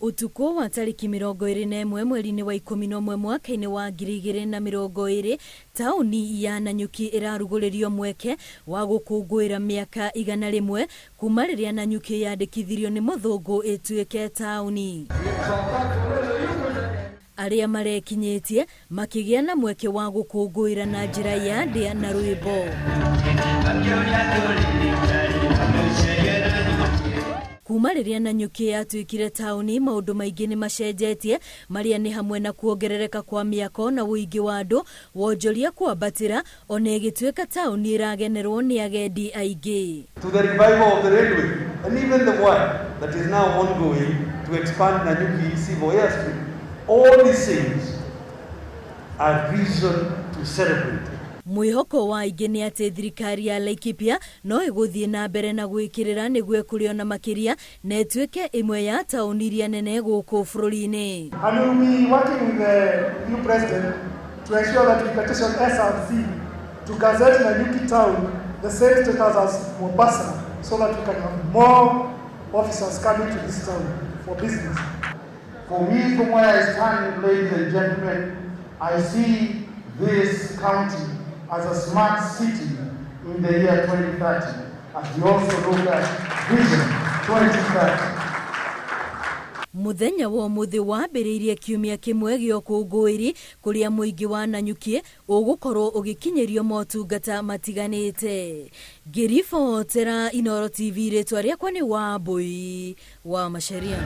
Ũtukũ wa tarĩki 21 mweri-inĩ wa 11 mwaka-inĩ wa 2020, taũni ya Nanyuki ĩrarugũrĩrio mweke wa gũkũngũĩra mĩaka 100 kuma rĩrĩa Nanyuki yandĩkithirio nĩ mũthũngũ ĩtuĩke taũni. Arĩa marekinyĩtie makĩgĩa na mweke wa gũkũngũĩra na njĩra ya ndĩa na rwĩmbo. Kuma rĩrĩa Nanyuki yatuĩkire taũni, maũndũ maingĩ nĩ macenjetie, marĩa nĩ hamwe na kuongerereka kwa mĩako na ũingĩ wa andũ, wonjoria kwambatĩra, ona ĩgĩtuĩka taũni ĩragenerwo nĩ agendi aingĩ. To the revival of the railway and even the work that is now ongoing to expand Nanyuki civil airstrip, all these things are reason to celebrate. Mwĩhoko wa aingĩ nĩ atĩ thirikari ya Laikipia no ĩgũthiĩ na mbere na gwĩkĩrĩra nĩguo ĩkũre ona makĩria na ĩtuĩke ĩmwe ya taũni iria nene gũkũ bũrũri-inĩ. And we will be working with the new president to ensure that we petition SRC to gazette Nanyuki town the same status as Mombasa so that we can have more officers coming to this town for business. For me, from where I stand, ladies and gentlemen, I see this county as a smart city in the year 2030, as we also look at Vision 2030. Mũthenya wa ũmũthĩ wambĩrĩirie kiumia kĩmwe gĩa ũkũngũĩri kũrĩa mũingĩ wa Nanyuki ũgũkorwo ũgĩkinyĩrio motungata matiganĩte. Ngĩribotera Inooro TV, rĩtwa rĩakwa nĩ Wambui wa Macharia.